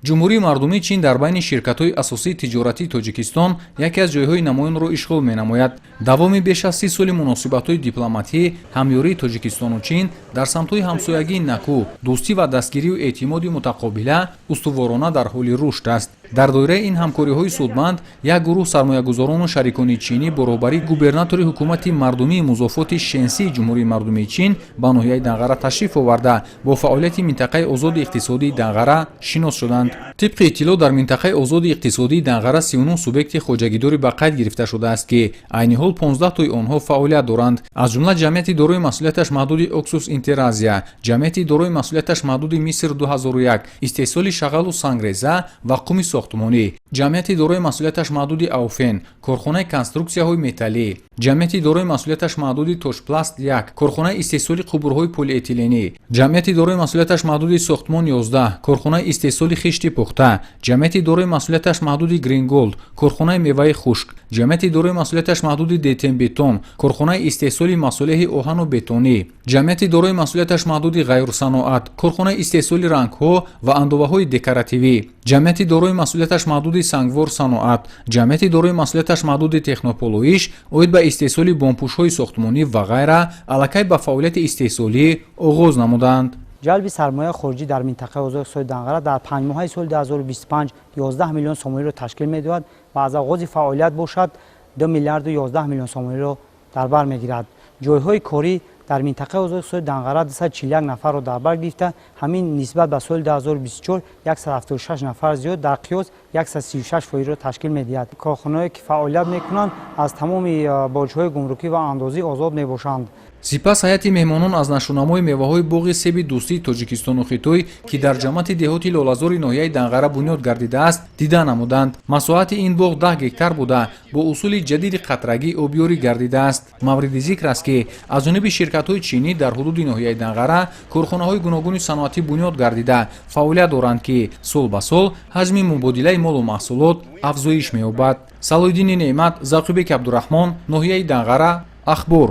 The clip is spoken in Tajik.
Ҷумҳурии Мардумии Чин дар байни ширкатҳои асосии тиҷоратии Тоҷикистон яке аз ҷойҳои намоёнро ишғол менамояд. Давоми беш аз 30 соли муносибатҳои дипломатӣ, ҳамёрии Тоҷикистону Чин дар самтҳои ҳамсоягии накӯ, дӯстӣ ва дастгирию эътимоди мутақобила устуворона дар ҳоли рушд аст. Дар доираи ин ҳамкориҳои судманд як гурӯҳ сармоягузорону шарикони чинӣ бо роҳбарии губернатори ҳукумати мардумии музофоти Шенсии Ҷумҳурии Мардумии Чин ба ноҳияи Данғара ташриф оварда, бо фаъолияти минтақаи озоди иқтисодии Данғара шинос шуданд. Тибқи иттилоъ, дар минтақаи озоди иқтисодии Данғара 39 субъекти хоҷагидорӣ ба қайд гирифта шудааст, ки айни ҳол 15 тои онҳо фаъолият доранд. Аз ҷумла ҷамъияти дорои масъулияташ маҳдуди Оксус Интеразия, ҷамъияти дорои масъулияташ маҳдуди Миср 2001, истеҳсоли шағалу сангреза ва қуми сохтмонӣ, ҷамъияти дорои масъулияташ маҳдуди Ауфен, корхонаи конструксияҳои металлӣ, ҷамъияти дорои масъулияташ маҳдуди Тошпласт 1, корхонаи истеҳсоли қубурҳои полиэтиленӣ, ҷамъияти дорои масъулияташ маҳдуди Сохтмон 11, корхонаи истеҳсоли хишти пухта, ҷамъияти дорои масъулияташ маҳдуди Гринголд, корхонаи меваи хушк, ҷамъияти дорои масъулияташ маҳдуди Детембетон, корхонаи истеҳсоли масолеҳи оҳану бетонӣ, ҷамъияти дорои масъулияташ маҳдуди Ғайрсаноат, корхонаи истеҳсоли рангҳо ва андоваҳои декоративӣ, ҷамъияти дорои масъулияташ маҳдуди Сангвор Саноат, ҷамъияти дорои масъулияташ маҳдуди Технополоиш оид ба истеҳсоли бомпӯшҳои сохтмонӣ ва ғайра аллакай ба фаъолияти истеҳсолӣ оғоз намуданд. Ҷалби сармояи хориҷӣ дар минтақаи озоди иқтисодии Данғара дар 5 моҳаи соли 2025 11 миллион сомониро ташкил медиҳад ва аз оғози фаъолият бошад, 2 миллиарду 11 миллион сомониро дар бар мегирад. Ҷойҳои корӣ дар минтақаи озоди иқтисодии Данғара 241 нафарро дар бар гирифта, ҳамин нисбат ба соли 2024 176 нафар зиёд, дар қиёс 136 фоизро ташкил медиҳад. Корхонаҳое ки фаъолият мекунанд, аз тамоми боҷҳои гумрукӣ ва андозӣ озод мебошанд. Сипас ҳайати меҳмонон аз нашъунамои меваҳои боғи себи дӯстии Тоҷикистону Хитой, ки дар ҷамоати деҳоти Лолазори ноҳияи Данғара бунёд гардидааст, дида намуданд. Масоҳати ин боғ 10 гектар буда, бо усули ҷадиди қатрагӣ обёрӣ гардидааст. Мавриди зикр аст, ки аз ҷониби ширкатҳои чинӣ дар ҳудуди ноҳияи Данғара корхонаҳои гуногуни саноатӣ бунёд гардида фаъолият доранд, ки сол ба сол ҳаҷми мубодилаи молу маҳсулот афзоиш меёбад. Салоҳиддини Неъмат, Завқибек Абдураҳмон, ноҳияи Данғара, Ахбор.